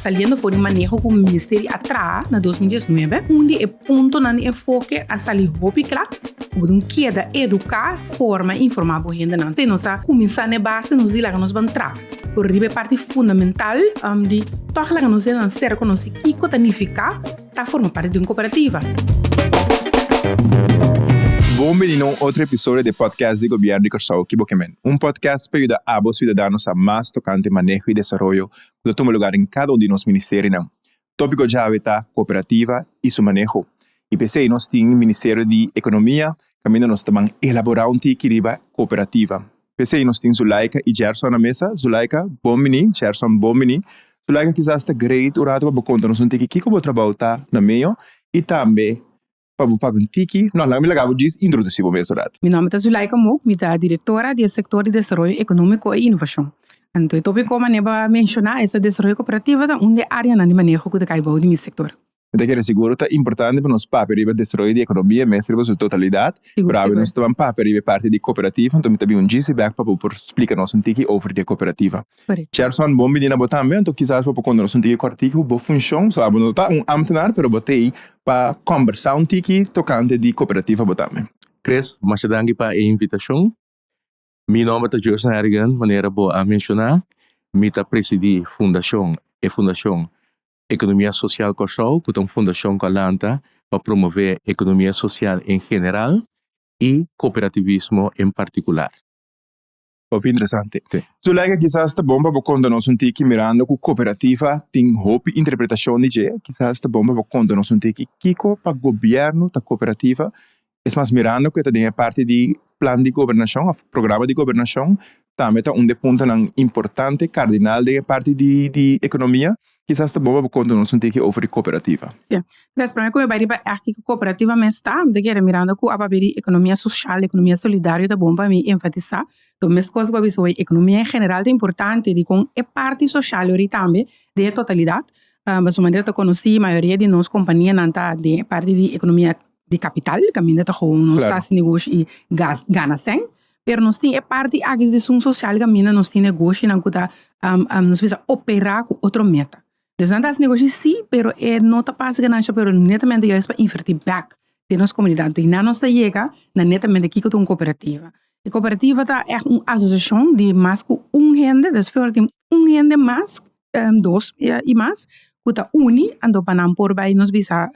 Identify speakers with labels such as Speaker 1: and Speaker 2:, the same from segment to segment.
Speaker 1: Saliendo for di maneho ku ministerio a traha na 2019, un di e puntonan di enfoke a sali hopi kla, ku bo tin keda eduká, forma i informá bo hendenan. Te nos a kuminsá na e base, nos di laga nos ban traha. Pero riba e parti fundamental di tòg laga nos hendenan ser konosí kiko ta nifiká ta forma parti di un kooperativa.
Speaker 2: Bon bini na un otro episodio di e podcast di Gobièrnu di Kòrsou Ki Bo Ke Men? Un podcast pa yuda abo siudadano sa mas tokante maneho i desaroyo ku ta tuma lugar den kada un di nos ministerionan. Tópiko djawe ta kooperativa i su maneho. I p'esei nos tin Ministerio di Ekonomia kaminda nos ta ban elaborá un tiki riba kooperativa. P'esei nos tin Zulaika i Gerson na mesa. Zulaika, bon bini. Gerson, bon bini. Zulaika, kisas ta great un ratu pa bo konta nos un tiki kiko bo trabou ta na meo i tambe pa bo papia un tiki. No, laga mi laga bo djis introdusí bo mes un ratu.
Speaker 1: Mi nòmber ta Zulaika Mook, mi ta direktora di e sektor di desaroyo ekonómiko i inovashon. Anto e tópiko manera bo a menshoná, esta desaroyo kooperativo ta un di e áreanan di maneho ku ta kai bou di mi sektor.
Speaker 2: Mi ta kere sigur ta importante pa nos papia riba desaroyo di ekonomia mes riba su totalidat, pero awe nos ta ban papia riba e parti di kooperativa, anto mi ta bin un djisi bek pa bo por splika nos un tiki over di e kooperativa. Cherson, bon bini na bo tambe, anto kisas bo por konta nos un tiki kòrtiku bo funshon, so abo no ta un ambtenaar pero bo ta ei pa kòmbersá un tiki tokante di kooperativa bo tambe.
Speaker 3: Chris, masha danki pa e invitashon. Mi nòmber ta Gerson Harrigan, manera bo a menshoná, mi ta presidí fundashon, e fundashon Ekonomia Sosial Kòrsou ku ta un fundashon ku a lanta pa promové ekonomia sosial en general i kooperativismo en partikular.
Speaker 2: Hopi interesante. Zulaika, kisas ta bon pa bo konta nos un tiki mirando ku kooperativa tin hopi interpretashon di dje, kisas ta bon pa bo konta nos un tiki kiko pa gobièrnu ta kooperativa, es mas mirando ku e ta den e parti di plan di gobernashon òf programa di gobernashon tambe ta un di e puntonan importante kardinal den e parti di di ekonomia, kisas ta bon pa bo konta nos un tiki over di kooperativa.
Speaker 1: Si, des prome ku mi bai riba ègt kiko kooperativa mes ta, mi ta kere mirando ku a papia di ekonomia sosial, ekonomia solidario ta bon pa mi enfatisá, to meskos ku a bisa hoy ekonomia en general ta importante dikon e parti sosial yori tambe den e totalidat, pasobra manera ta konosí mayoria di nos kompanianan ta den e parti di ekonomia di kapital, kaminda ta gewoon nos hasi negoshi i gas gana sèn, pero nos tin e parti aki di esun sosial kaminda nos tin negoshinan ku ta nos bisa operá ku otro meta. Dus nan ta hasi negoshi sí, pero e no ta pa hasi ganansha pero netamente juist pa invertí bèk den nos komunidat. Di nan nos ta yega na netamente kiko ta un kooperativa. E kooperativa ta ègt un asosiashon di mas ku un hende, dus for tin un hende mas dos i mas ku ta uni anto pa nan por bai nos bisa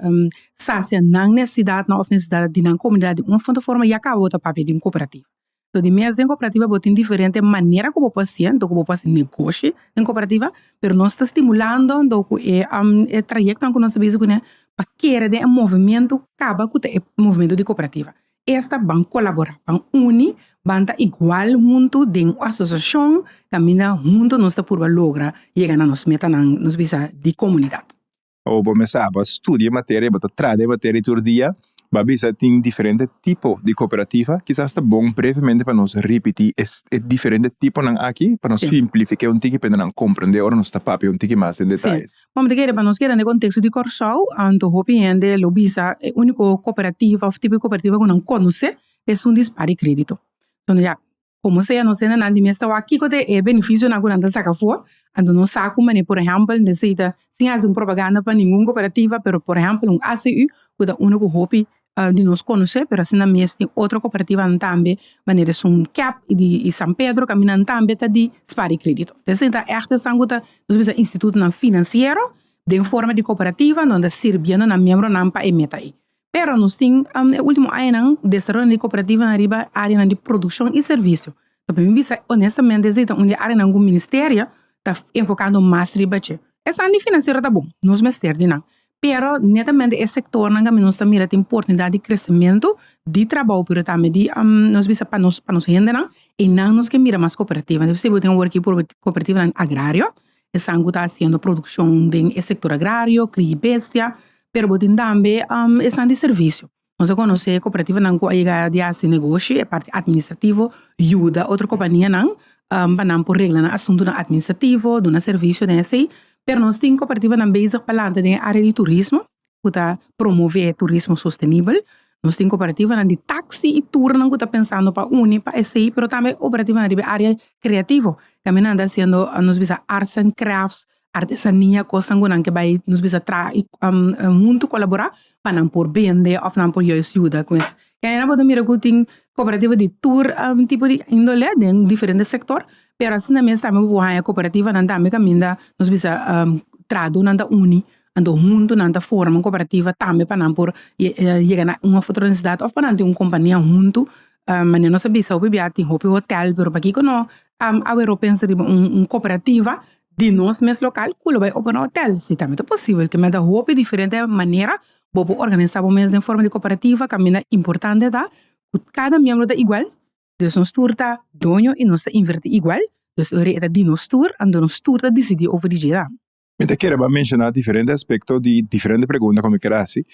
Speaker 1: sasia nan nesesidatnan òf nesesidat di nan komunidat di un òf otro forma ya kaba bo ta papia di un kooperativa. So di mes den kooperativa bo tin diferente manera ku bo por hasi anto ku bo por hasi negoshi den kooperativa pero nos ta stimulando anto ku e e trayektonan ku nos ta bisa kuné pa kere den e movementu kaba ku ta e movementu di kooperativa. Esta ban kolaborá, ban uni, ban ta igual huntu den un asosiashon kaminda huntu nos ta purba logra yega na nos metanan, nos bisa, di komunidat.
Speaker 2: Abo bo mester abo a studia e materia, bo ta traha den e materia tur dia, bo a bisa tin diferente tipo di kooperativa, kisas ta bon brevemente pa nos ripití e diferente tiponan aki pa nos simplifiká un tiki pa nan komprendé ora nos ta papia un tiki mas den detayes.
Speaker 1: Bo ta kere pa nos keda na e konteksto di Kòrsou, anto hopi hende lo bisa e úniko kooperativa òf tipo di kooperativa ku nan konosé esun di spar di krédito. Entonces ya, komo sea nos hendenan di mes ta wak kiko ta e benefisionan ku nan ta saka afó, anto nos sa ku manera por ehèmpel nesita sin hasi un propaganda pa ningun kooperativa pero por ehèmpel un ACU ku ta unu ku hopi di nos konosé pero asina mes tin otro kooperativanan tambe manera esun kep i di San Pedro kaminda nan tambe ta di spar di kredito. Esei ta ègt esan ku ta nos bisa institutonan finansiero den forma di kooperativa nan ta sirbiendo nan miembronan pa e meta ei. Pero nos tin e ultimo añanan desaroyonan di kooperativanan riba areanan di produkshon i servisio. Ta pa mi bisa honestamente esei ta un di e areanan ku ministerio ta enfokando mas riba dje. Esan di finansiero ta bon, nos mester di nan. Pero netamente e sectornan cu nos ta mira tin oportunidad di crecemento di trabou pero tambe di nos bisa pa nos pa nos hendenan eynan nos ke mira mas cooperativa. Entonces si bo tin awor aki cooperativanan agrario esan cu ta haciendo produccion den e sector agrario, cria bestia, pero bo tin tambe esan di servicio. Nos a conoce cooperativanan cu a yega di haci negoshi e parti administrativo yuda otro companianan pa nan por regla nan asuntonan administrativo, duna servicio den esey, pero nos tin cooperativanan bezig pa lanta den e area di turismo cu ta promove turismo sostenibel, nos tin cooperativanan di taxi y tournan cu ta pensando pa uni pa esey, pero tambe cooperativanan riba e area creativo, caminda nan ta haciendo nos bisa arts and crafts. artesania, kosnan ku nan ke bai nos bisa traha i huntu kolaborá pa nan por bende òf nan por juist yuda ku es. Kaya bo ta mira ku tin kooperativa di tur tipo di índole den diferente sektor, pero asina mes tambe bo por haña kooperativanan tambe kaminda nos bisa trahadónan ta uni, anto huntu nan ta forma un kooperativa tambe pa nan por yega na un òf otro nesesidat òf pa nan tin un kompania huntu. Manera nos a bisa hopi bia tin hopi hotel, pero pakiko no awe pensa riba un kooperativa di nos mes lokal ku lo bai open un hotel? Si tambe ta posibel, ke mester hopi diferente manera bo por organisa bo mes den forma di kooperativa. Kaminda importante ta ku kada miembro ta igual, dus nos tur ta doño i nos ta inverti igual, dus ora e ta di nos tur, anto nos tur ta disidí over di dje.
Speaker 2: Mi ta kere bo a menshoná diferente aspekto di diferente pregunta ku mi ker hasi.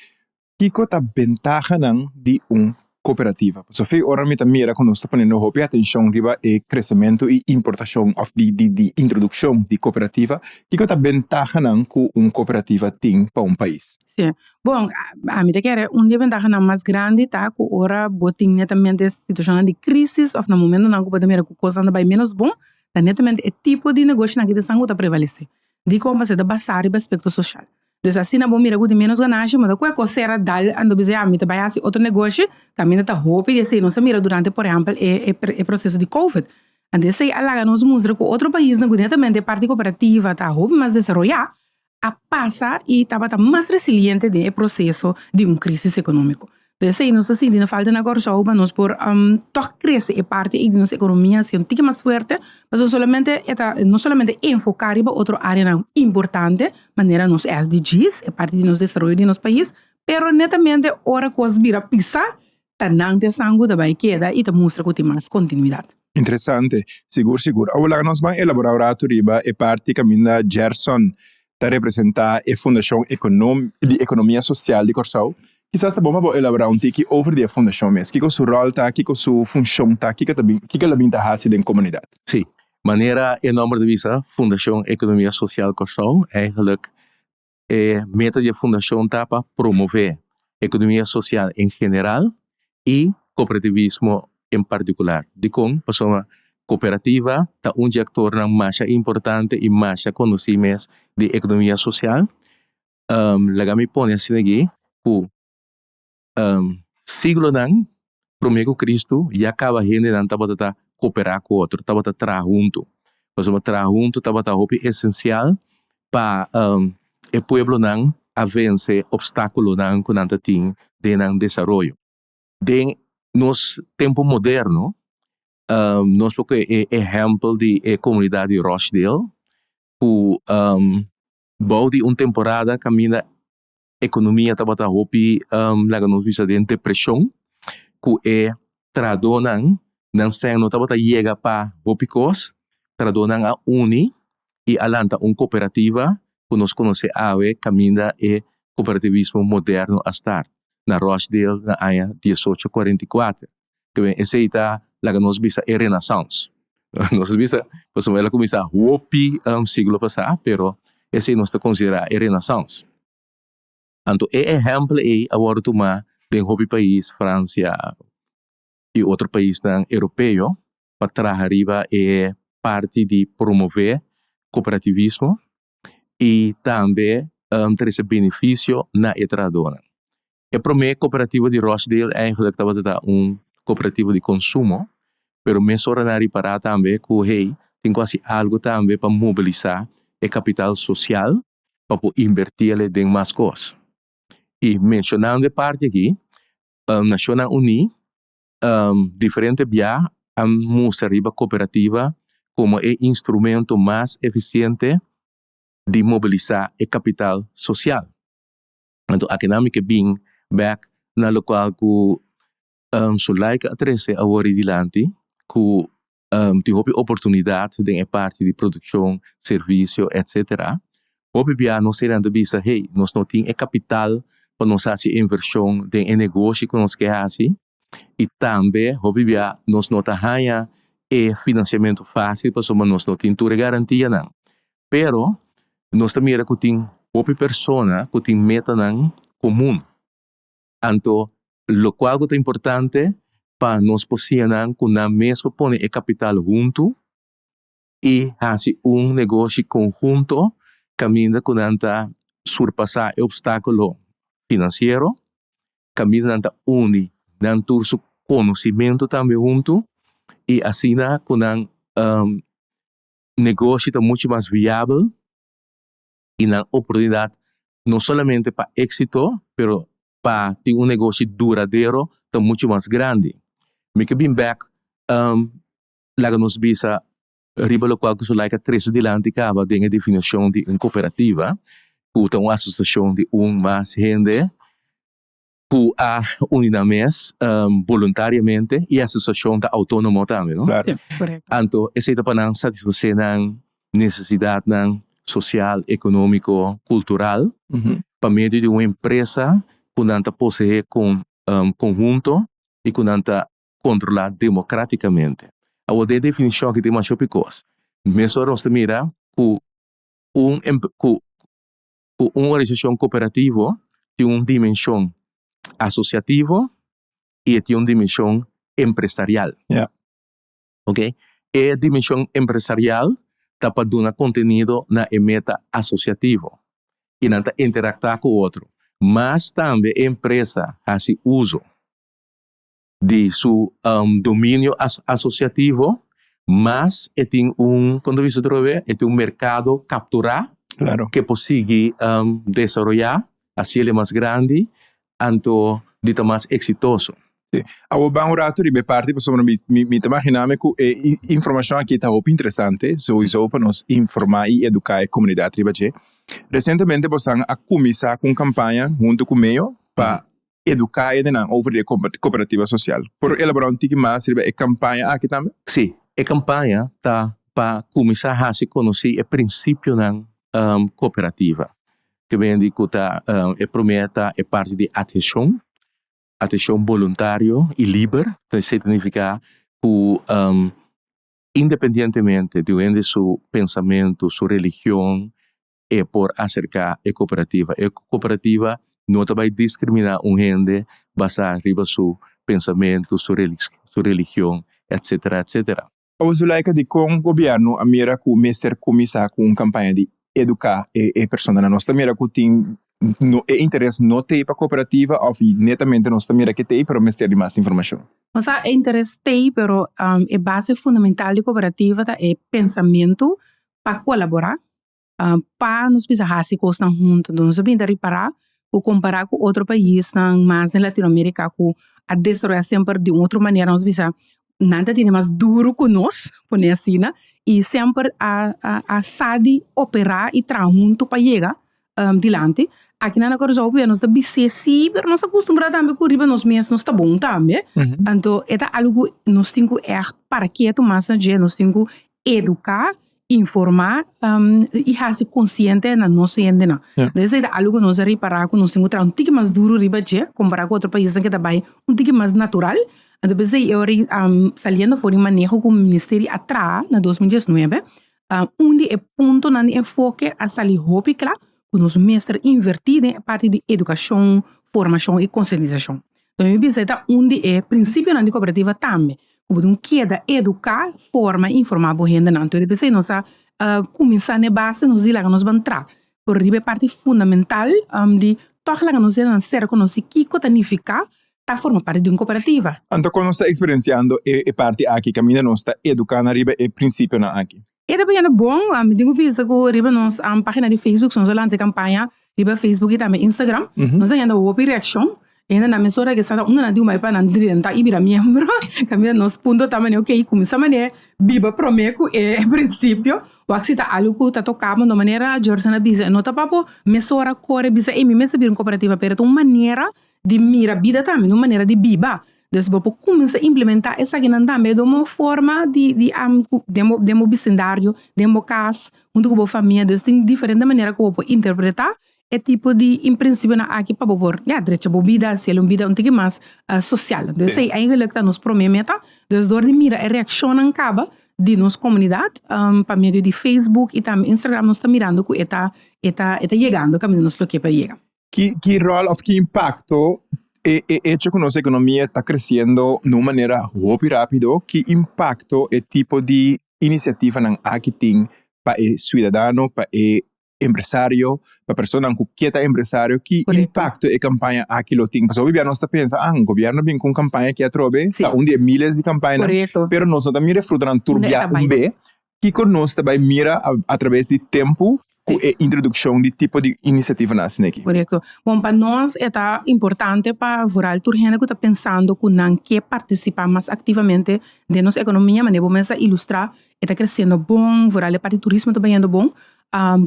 Speaker 2: Kiko ta bentahanan di un kooperativa? Pasobra fe ora mi ta mira ku nos ta poniendo hopi atenshon riba e kresementu i importashon òf di di di introdukshon di kooperativa, kiko ta bentahanan ku un kooperativa tin pa un pais?
Speaker 1: Sí. Bon, ami ta kere un di e bentahanan mas grandi ta ku ora bo tin netamente situashonnan di krisis òf na momentunan ku bo ta mira ku kosnan ta bai ménos bon, ta netamente e tipo di negoshonan ki ta esnan ku ta prevalesé. Dikon? Pasobra e ta basá riba aspekto sosial. Dus asina bo mira ku tin menos ganashi, bo ta kue kosera dal anto bisa ya mi ta bai hasi otro negoshi, kaminda ta hopi di esei. Nos a mira durante por ehèmpel e e proseso di covid. Anto esei a laga nos mustra ku otro paisnan ku netamente e parti kooperativa ta hopi mas desaroyá, a pasa i tabata mas resiliente den e proseso di un krisis ekonómiko. P'esei nos ta sinti na falta na Kòrsou pa nos por tòg krese e parti ei di nos ekonomia hasi un tiki mas fuerte, pasobra solamente e ta no solamente enfoká riba otro áreanan importante manera nos SDG's, e parti di nos desaroyo di nos pais, pero netamente ora kos bira pisá ta nan ta esnan ku ta bai keda i ta mustra ku tin mas kontinuidat.
Speaker 2: Interesante, sigur sigur. Awor laga nos ban elaborá un ratu riba e parti kaminda Gerson ta representá e Fundashon di Ekonomia Sosial di Kòrsou. Kisas ta bon pa bo elaborá un tiki over di e fundashon mes. Kiko su ròl ta, kiko su funshon ta, kiko ta bin, kiko el a bin ta hasi den komunidat?
Speaker 3: Sí, manera e nòmber ta bisa, Fundashon Ekonomia Sosial Kòrsou, eigenlijk e meta di e fundashon ta pa promové ekonomia sosial en general i kooperativismo en partikular. Dikon? Pasobra kooperativa ta un di e aktornan masha importante i masha konosí mes di ekonomia sosial. Laga mi pone asina aki ku siglonan promé ku Kristu ya kaba hendenan tabata ta koperá ku otro, tabata traha huntu. Pasobra traha huntu tabata hopi esensial pa e pueblonan a vense opstákulonan ku nan ta tin den nan desaroyo. Den nos tempu moderno nos por kohe e ehèmpel di e komunidat di Rochdale ku bou di un temporada kaminda ekonomia tabata hopi laga nos bisa den depreshon ku e trahadónan nan sèn no tabata yega pa hopi kos, trahadónan a uni i a lanta un kooperativa ku nos konosé awe kaminda e kooperativismo moderno a start na Rochdale na aña diesocho kuarenta i kuater. Esei ta laga nos bisa e renaissance. Nos ta bisa pasobra el a kuminsá hopi siglo pasá pero esei nos ta konsiderá e renaissance. Anto e ehèmpel ei a wòrdu tumá den hopi pais, Fransia i otro paisnan europeo, pa traha riba e parti di promové kooperativismo i tambe trese benefisio na e trahadónan. E promé kooperativa di Rochdale eigenlijk tabata ta un kooperativa di konsumo, pero mesora nan a ripará tambe ku hey, tin ku hasi algu tambe pa mobilisá e kapital sosial pa por inbertí el den mas kos. I menshonando e parti aki, Nashonnan Uní diferente bia a mustra riba kooperativa komo e instrumento mas efisiente di mobilisá e kapital sosial. Anto akinan mi ke bin bek na lokual ku Sulaika a trese awor ei dilanti ku tin hopi oportunidat den e parti di produkshon, servisio etsetera. Hopi bia nos hende ta bisa hey nos no tin e kapital pa nos hasi e invershon den e negoshi ku nos ke hasi i tambe hopi bia nos no ta haña e finansiamentu fásil pasobra nos no tin tur e garantianan. Pero nos ta mira ku tin hopi persona ku tin metanan komun. Anto lokual ku ta importante pa nos por siña nan ku nan mes por pone e kapital huntu i hasi un negoshi konhunto. Kaminda ku nan ta surpasá e opstákulo finansiero, kaminda nan ta uni nan tur su konosimentu tambe huntu i asina ku nan negoshi ta muchu mas viabel i nan oportunidat no solamente pa éksito pero pa tin un negoshi duradero ta muchu mas grandi. Mi ke bin bèk laga nos bisa riba lokual ku Sulaika trese dilanti kaba den e definishon di un kooperativa ku ta un asosiashon di un mas hende ku a uni nan mes boluntariamente i e asosiashon ta outónomo tambe no. Anto esei ta pa nan satisfasé nan nesesidatnan sosial, ekonómiko, kultural pa medio di un empresa ku nan ta poseé konhunto i ku nan ta kontrolá demokratikamente. Awor den e definishon aki tin masha hopi kos. Mesora nos ta mira ku un ku ku un organisashon kooperativo tin un dimenshon asosiativo i e tin un dimenshon empresarial. Oke. E dimenshon empresarial ta pa duna kontenido na e meta asosiativo i nan ta interaktá ku otro. Mas tambe e empresa hasi uso di su dominio asosiativo, mas e tin un, kon ta bisa otro be, e tin un merkado kapturá ke por sigui desaroyá, hasiel e mas grandi, anto di ta mas eksitoso.
Speaker 2: Sí. Awor ban un rato riba e parti pasobra mi mi ta imaginá mi ku e informashon aki ta hopi interesante, souiso pa nos informá i eduká e komunidat riba dje. Resientemente bosan a kuminsá ku un kampaña huntu ku Meo pa eduká hendenan over di e kooperativa sosial. Por elaborá un tiki mas riba e kampaña aki tambe?
Speaker 3: Sí, e kampaña ta pa kuminsá hasi konosí e prinsipionan kooperativa. Ke bende ku ta e promé ta e parti di atheshon, atheshon boluntario i liber, esei ta nifiká ku independientemente di un hende su pensamentu, su religion, e por aserká e kooperativa. E kooperativa no ta bai diskriminá un hende basá riba su pensamentu, su su religion, etsetera, etsetera.
Speaker 2: Awor Zulaika, dikon gobièrnu a mira ku mester kuminsá ku un kampaña di eduká e personanan? Nos ta mira ku tin no e interes no t'ei pa kooperativa òf netamente nos ta mira ke t'ei pero mester di mas informashon?
Speaker 1: Nos sa e interes t'ei pero e base fundamental di kooperativa ta e pensamentu pa kolaborá pa nos bisa hasi kosnan huntu. Nos a bin ta ripará ku kompará ku otro paisnan mas den Latinoamerika ku a desaroyá semper di un otro manera nos bisa nan ta tene mas duru ku nos, pone asina, i semper a a sa di operá i traha huntu pa yega dilanti. Akinan na Kòrsou nos ta bis'é sí, pero nos a kustumbrá tambe ku riba nos mes nos ta bon tambe. Anto e ta algu ku nos tin ku ègt para ketu mas na dje, nos tin ku eduká, informá i hasi konsiente na nos hendenan. Entonces esei ta algu ku nos a ripará ku nos tin ku traha un tiki mas duru riba dje kompará ku otro paisnan ku ta bai un tiki mas natural. Anto p'esei e ora saliendo for di maneho ku ministerio a traha na 2019 un di e puntonan di enfoke a sali hopi kla ku nos mester invertí den e parti di edukashon, formashon i konsientisashon. Entonces mi bisa e ta un di e prinsipionan di kooperativa tambe, ku bo tin keda eduká, forma i informá bo hendenan. Entonces p'esei nos a kuminsá na e base, nos di laga nos ban tra, pero riba e parti fundamental di tòg laga nos hendenan ser konosí kiko ta nifiká ta forma parti di un kooperativa.
Speaker 2: Anto kon nos ta eksperensiando e parti aki kaminda nos ta eduká nan riba e prinsipionan aki?
Speaker 1: E ta bayendo bon, mi tin ku bisa ku riba nos página di Facebook, nos a lanta e kampaña riba Facebook i tambe Instagram, nos ta yanda hopi reakshon, e hende nan mesora ke sa ta unda nan tin ku bai pa nan drenta i bira miembro, kaminda nos punto ta manera ok kuminsá manera biba promé ku e prinsipio, wak si ta algu ku ta toka bo, manera Jorson a bisa e no ta pa bo mesora kore bisa ey mi mester bira un kooperativa pero ta un manera di mira bida tambe, un manera di biba. Dus bo por kuminsá implementá esakinan tambe den un forma di di den bo den bo bisindario, den bo kas, huntu ku bo famia. Dus tin diferente manera ku bo por interpretá e tipo di prinsipionan aki pa bo por, ya, drecha bo bida, hasiel un bida un tiki mas sosial. Dus esei eigenlik ta nos promé meta. Dus dor di mira e reakshonnan kaba di nos komunidat pa medio di Facebook i tambe Instagram nos ta mirando ku e ta e ta e ta yegando kaminda nos lo ke pa yega.
Speaker 2: Ki ki ròl òf ki impakto e e echo ku nos ekonomia ta kresiendo na un manera hopi rápido, ki impakto e tipo di inisiativanan aki tin pa e siudadano, pa e empresario, pa personanan ku ke ta empresario, ki impakto e kampaña aki lo tin? Pasobra hopi bia nos ta pensa, ah, gobièrnu a bin ku un kampaña aki atrobe, ta un di e miles di kampañanan, pero nos no ta mira e frutanan tur bia un be. Kiko nos ta bai mira atraves di tempu ku e introdukshon di tipo di inisiativanan asina aki?
Speaker 1: Korekto. Bon, pa nos e ta importante pa vooral tur hende ku ta pensando ku nan ke partisipá mas aktivamente den nos ekonomia, manera bo mes a ilustrá, e ta kresiendo bon, vooral e parti di turismo ta bayendo bon.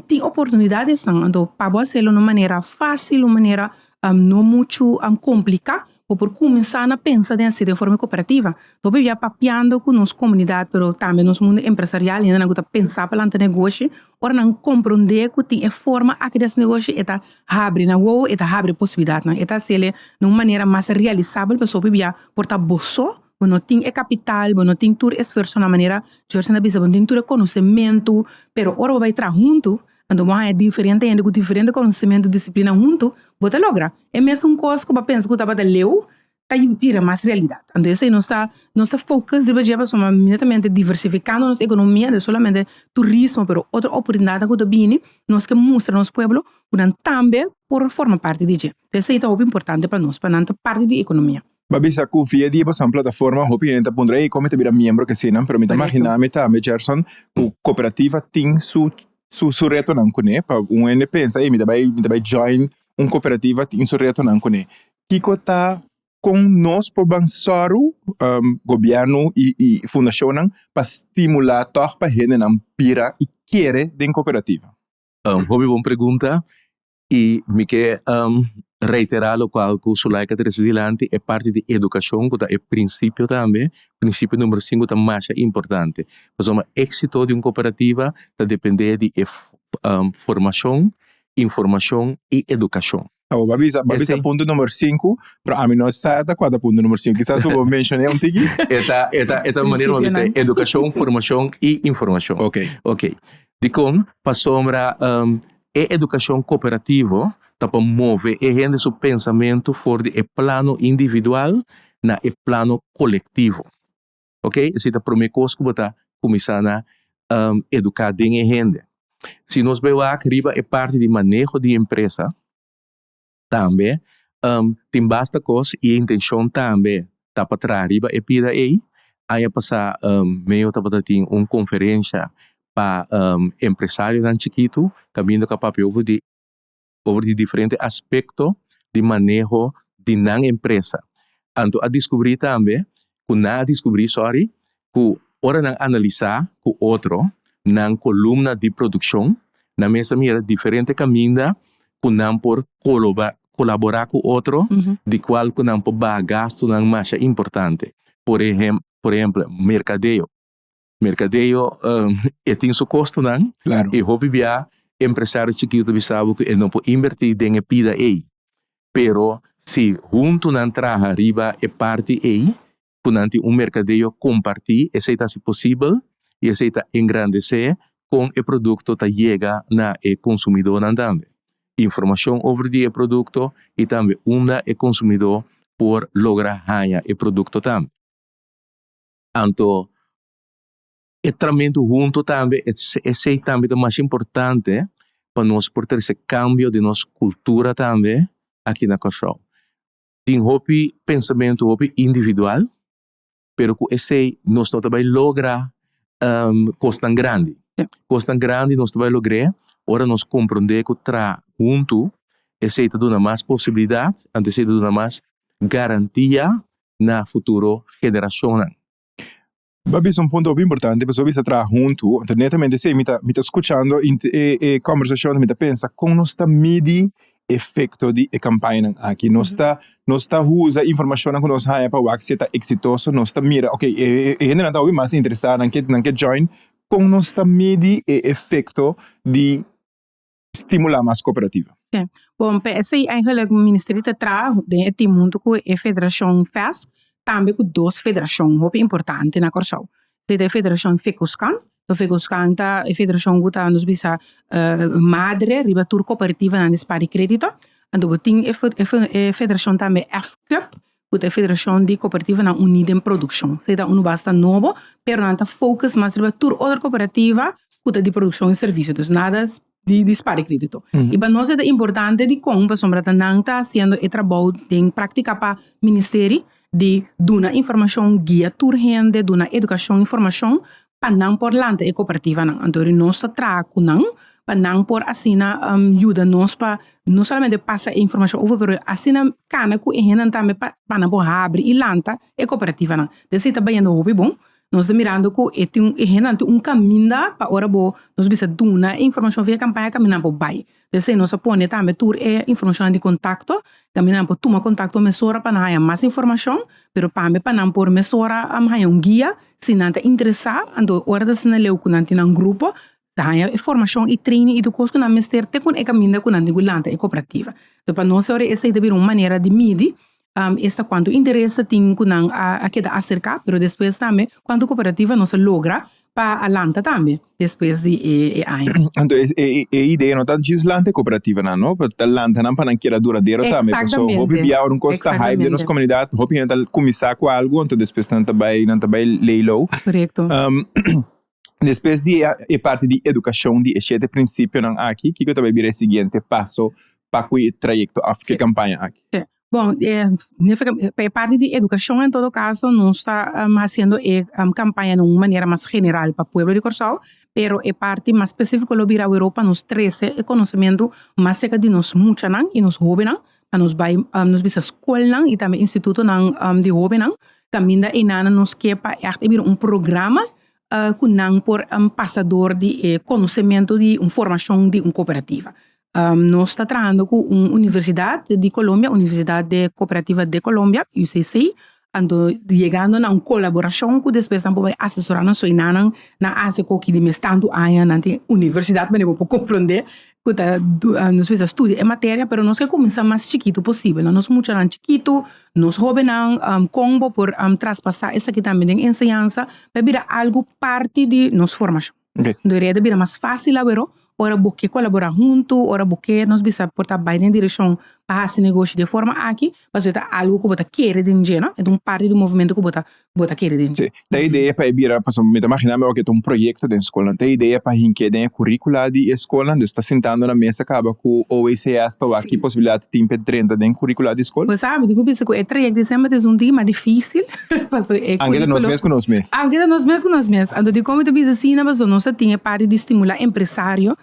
Speaker 1: Tin oportunidadesnan, anto pa bo hasel'o na un manera fásil, un manera no muchu kompliká, bo por kuminsá na pensa den hasi den forma kooperativa. Bo por bia papiando ku nos komunidat, pero tambe nos mundu empresarial, hendenan ku ta pensa pa lanta negoshi, ora nan komprondé ku tin e forma aki di hasi negoshi, e ta habri nan wowo, e ta habri posibilidatnan, e ta hasiel na un manera mas realisabel, pasobra bo bia por ta bo so, bo no tin e kapital, bo no tin tur esfuersonan manera Gerson a bisa, bo no tin tur e konosementu, pero ora bo bai traha huntu, anto bo haña diferente hende ku diferente konosementu, disiplina huntu, bo ta logra. E mesun kos ku bo a pensa ku tabata leu, ta bira mas realidat. Anto esei nos ta nos ta focus riba dje pasobra netamente diversificando nos economia, no solamente turismo pero otro oportunidadnan ku ta bini, nos ke mustra nos pueblo ku nan tambe por forma parti di dje. Esei ta hopi importante pa nos, pa nan ta parti di economia.
Speaker 2: Bo a bisa ku via di boso plataforma hopi hende ta puntra, ey, kon mi ta bira miembro ke eseinan? Pero mi ta magina mi tambe, Gerson, ku kooperativa tin su su retonan kuné. Pa un hende pensa, ey, mi ta bai mi ta bai join un kooperativa tin su retonan kuné. Kiko ta kon nos por ban sòru, gobièrnu i fundashonnan, pa stimulá tòg pa hendenan bira i kere den kooperativa?
Speaker 3: Hopi bon pregunta i mi ke reiterá lokual ku Sulaika trese dilanti, e parti di edukashon ku ta e prinsipio tambe, prinsipio numero sinku ta masha importante. Pasobra éksito di un kooperativa ta dependé di e formashon, informashon i edukashon.
Speaker 2: Bo a bisa, bo a bisa punto numero sinku, pero ami no sa ta kua ta punto numero sinku. Kisas ku bo menshoné un tiki?
Speaker 3: E ta, e ta, e ta manera bo bisa edukashon, formashon i informashon.
Speaker 2: Ok.
Speaker 3: Ok. Dikon? Pasobra e edukashon kooperativo ta pa move e hende su pensamentu for di e plano individual na e plano kolektivo. Ok, esei ta promé kos ku bo ta kuminsá na eduká den e hende. Si nos bai wak riba e parti di maneho di empresa, tambe tin basta kos i e intenshon tambe ta pa traha riba e pida ei. Aña pasá Meo tabata tin un konferensha pa empresarionan chikitu kaminda ku a papia over di over di diferente aspekto di maneho di nan empresa. Anto a diskubrí tambe ku nan a diskubrí, sòri, ku ora nan analisá ku otro nan kolumna di produkshon, nan mes a mira diferente kaminda ku nan por kolaborá ku otro, di kual ku nan por baha gastunan masha importante. Por ehempel, merkadeo. Merkadeo e tin su kostonan i hopi bia empresario chikitu ta bisa bo ku e no por inbertí den e pida ei. Pero si huntu nan traha riba e parti ei ku nan tin un merkadeo kompartí esei ta hasi posibel i esei ta engrandesé kon e produkto ta yega na e konsumidónan tambe. Informashon over di e produkto i tambe unda e konsumidó por logra haña e produkto tambe. Anto e tramentu hunto tambe, esei tambe ta masha importante pa nos por trese kambio den nos kultura tambe aki na Kòrsou. Tin hopi pensamentu hopi individual, pero ku esei nos no ta bai logra kosnan grandi. Kosnan grandi nos ta bai logr'é ora nos komprondé ku traha huntu esei ta duna mas posibilidat, anto esei ta duna mas garantia na futuro generashonnan.
Speaker 2: Bo a bisa un punto hopi importante, pasobra bo bisa traha huntu, anto netamente esei mi ta mi ta skuchando e e kombersashon mi ta pensa kon nos ta midi efekto di e kampañanan aki. Nos ta nos ta usa informashonnan ku nos haña pa wak si e ta eksitoso, nos ta mira ok e e hendenan ta hopi mas interesá nan ke nan ke join, kon nos ta midi e efekto di stimulá mas kooperativa.
Speaker 1: Sí. Bon, pa esei eigenlijk Ministerio ta traha den e team huntu ku e federashon FESC, tambe ku dos federashon hopi importante na Kòrsou. Esei ta e federashon Fekoskan, Fekoskan ta e federashon ku ta nos bisa madre riba tur kooperativanan di spar di kredito. Anto bo tin e federashon tambe FCUP, ku ta e Federashon di Kooperativanan Uní den Produkshon. Esei ta unu basta nobo, pero nan ta focus mas riba tur otro kooperativa ku ta di produkshon i servisio. Dus nada. di Spar i Krédito. I pa nos e ta importante dikon pasobra ta nan ta hasiendo e trabou den práktika pa Ministeri di duna informashon, guia tur hende, duna edukashon i formashon pa nan por lanta e kooperativanan. Anto nos ta traha ku nan pa nan por asina yuda nos pa no solamente pasa e informashon over pero asina kana ku e hendenan tambe pa nan por habri i lanta e kooperativanan. Esei ta bayendo hopi bon. Nos ta mirando ku e tin e hendenan tin un kaminda pa ora bo nos bisa duna e informashon via kampaña kaminda nan por bai. P'esei nos a pone tambe tur e informashonnan di kontakto, kaminda nan por tuma kontakto mesora pa nan haña mas informashon, pero tambe pa nan por mesora haña un guia si nan ta interesá. Anto ora ta asina leu ku nan tin nan grupo, ta haña e formashon i training i tur kos ku nan mester te ku e kaminda ku nan tin ku lanta e kooperativa. Enton pa nos ora esei ta bira un manera di midi esta kuantu interes ta tin ku nan a keda aserká, pero despues tambe kuantu kooperativa nos a logra pa a lanta tambe despues di e aña.
Speaker 2: Anto e idea no ta djis lanta e kooperativanan no, pero ta lanta nan pa nan keda duradero tambe. Pasobra hopi bia ora un kos ta hype den nos komunidat, hopi hende ta kuminsá ku algu anto despues nan ta bai nan ta bai lay low.
Speaker 1: Korekto.
Speaker 2: Despues di e parti di edukashon di e shete prinsipionan aki, kiko ta bai bira e siguiente paso pa ku e trayekto òf ku e kampaña aki?
Speaker 1: Sí. Bon, pa e parti di edukashon en todo kaso nos ta hasiendo e kampaña na un manera mas general pa pueblo di Kòrsou, pero e parti mas spesífiko lo bira awor pa nos trese e konosementu mas serka di nos muchanan i nos hóbennan, pa nos bai nos bisa skolnan i tambe institutonan di hóbennan kaminda einan nos ke pa ègt e bira un programa ku nan por pasa dor di e konosementu di un formashon di un kooperativa. Nos ta trahando ku un universidat di Colombia, Universidat de Cooperativa de Colombia, UCC, anto yegando na un kolaborashon ku despues nan por bai asesorá nos so i nan nan hasi koki di mes tantu aña nan tin universidat manera bo por komprondé ku ta nos mester studia e materia pero nos ke kuminsá mas chikitu posibel no nos muchanan chikitu nos hóbennan kon bo por traspasá esaki tambe den enseñansa pa bira algu parti di nos formashon. Debería ta bira mas fácil awero ora bo ke kolaborá huntu, ora bo ke nos bisa por ta bai den direkshon pa hasi negoshi di e forma aki, pasobra e ta algu ku bo ta kere den dje, no? E ta un parti di un movementu ku bo ta bo ta kere den dje.
Speaker 2: Sí, ta e idea pa e bira, pasobra mi ta imaginá mi awor ke ta un proyekto den skolnan, ta e idea pa hink'é den e kuríkula di e skolnan, dus ta sintando na mesa kaba ku OECS pa wak ki posibilidat tin pa e drenta den kuríkula di skol.
Speaker 1: Bo sa, mi tin ku bisa ku e trayekto di semper ta esun tin mas difísil. Pasobra e
Speaker 2: Aunke ta nos
Speaker 1: curriculo
Speaker 2: mes ku nos mes.
Speaker 1: Aunke ta nos mes ku nos mes. Anto dikon mi ta bisa asina? Pasobra nos ta tin e parti di stimulá empresario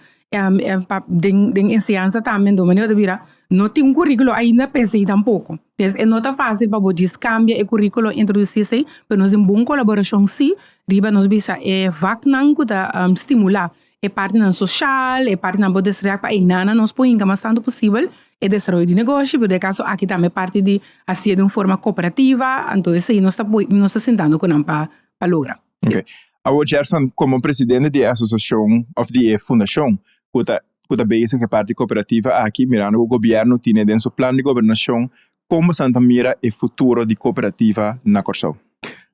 Speaker 1: pa den den enseñansa tambe. Anto manera ta bira no tin un curriculo ainda pa esei tampoko. Entonces e no ta fácil pa bo djis kambia e curriculo introdusí esei, pero nos tin bon kolaborashon sí riba nos bisa e vaknan ku ta stimulá e partinan social, e partinan por desaroyá pa einan nos por hinka mas tantu posibel e desaroyo di negoshi, pero den e kaso aki tambe parti di hasié di un forma kooperativa, anto esei nos ta nos ta sintando ku nan pa pa logra.
Speaker 2: Si. Ok. Awor Gerson, komo presidente di e asosiashon òf di e fundashon ku ta ku ta bezig ku e parti kooperativa aki, mirando ku gobièrnu tine den su plan di gobernashon, kon boso ta mira e futuro di kooperativa na Kòrsou?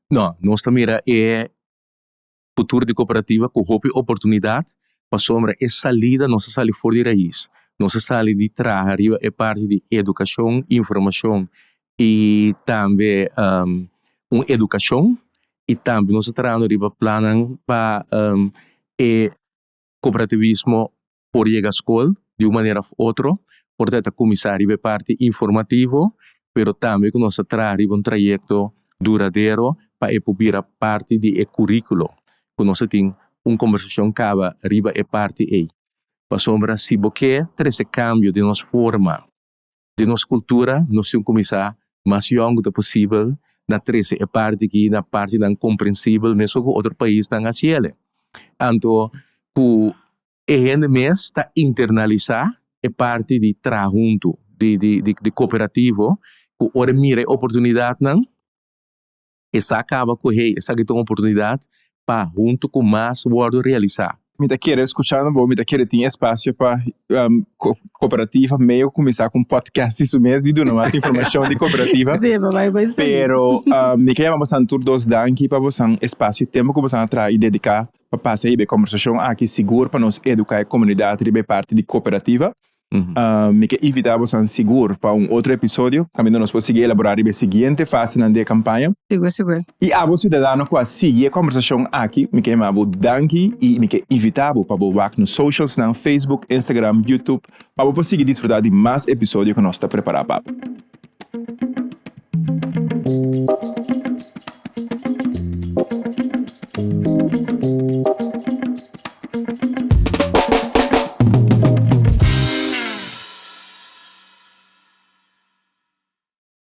Speaker 3: No, nos ta mira e futuro di kooperativa ku hopi oportunidat pasobra e salida nos a sali for di rais, nos a sali di traha riba e parti di edukashon, informashon i tambe un edukashon i tambe nos a trahando riba plannan pa e kooperativismo por yega skol di un manera of otro, por ta e ta kuminsá riba e parti informativo, pero tambe ku nos ta traha riba un trayekto duradero pa e por bira parti di e kuríkulo, ku nos ta tin un kombersashon kaba riba e parti ei. Pasobra si bo ke trese kambio den nos forma, den nos kultura, nos tin kuminsá mas yòn ku ta posibel na trese e parti aki na partinan komprensibel mesun ku otro paisnan hasi el. Anto ku e hende mes ta internalisá e parti di traha huntu, di di di kooperativo, ku ora e mira e oportunidatnan e sa kaba ku hey esaki ta un oportunidat pa huntu ku mas wòrdu realisá.
Speaker 2: Mi ta kere skuchando bo, mi ta kere tin espasio pa kooperativa medio kuminsá ku un podcast di su mes di duna mas informashon di kooperativa.
Speaker 1: Sí, pa bai bai sigui.
Speaker 2: Pero mi ke yama bosan tur dos danki pa bosan espasio i tempu ku bosan a traha i dediká pa pasa riba e kombersashon aki sigur pa nos eduká e komunidat riba e parti di kooperativa. Mi ke invitá bosan sigur pa un otro episodio kaminda nos por sigui elaborá riba e siguiente fasenan di e kampaña.
Speaker 1: Sigur, sigur.
Speaker 2: I abo siudadano ku a sigui e kòmbersashon aki, mi ke yama bo danki i mi ke invitá bo pa bo wak nos socialsnan, Facebook, Instagram, YouTube, pa bo por sigui disfrutá di mas episodio ku nos ta prepará pa bo.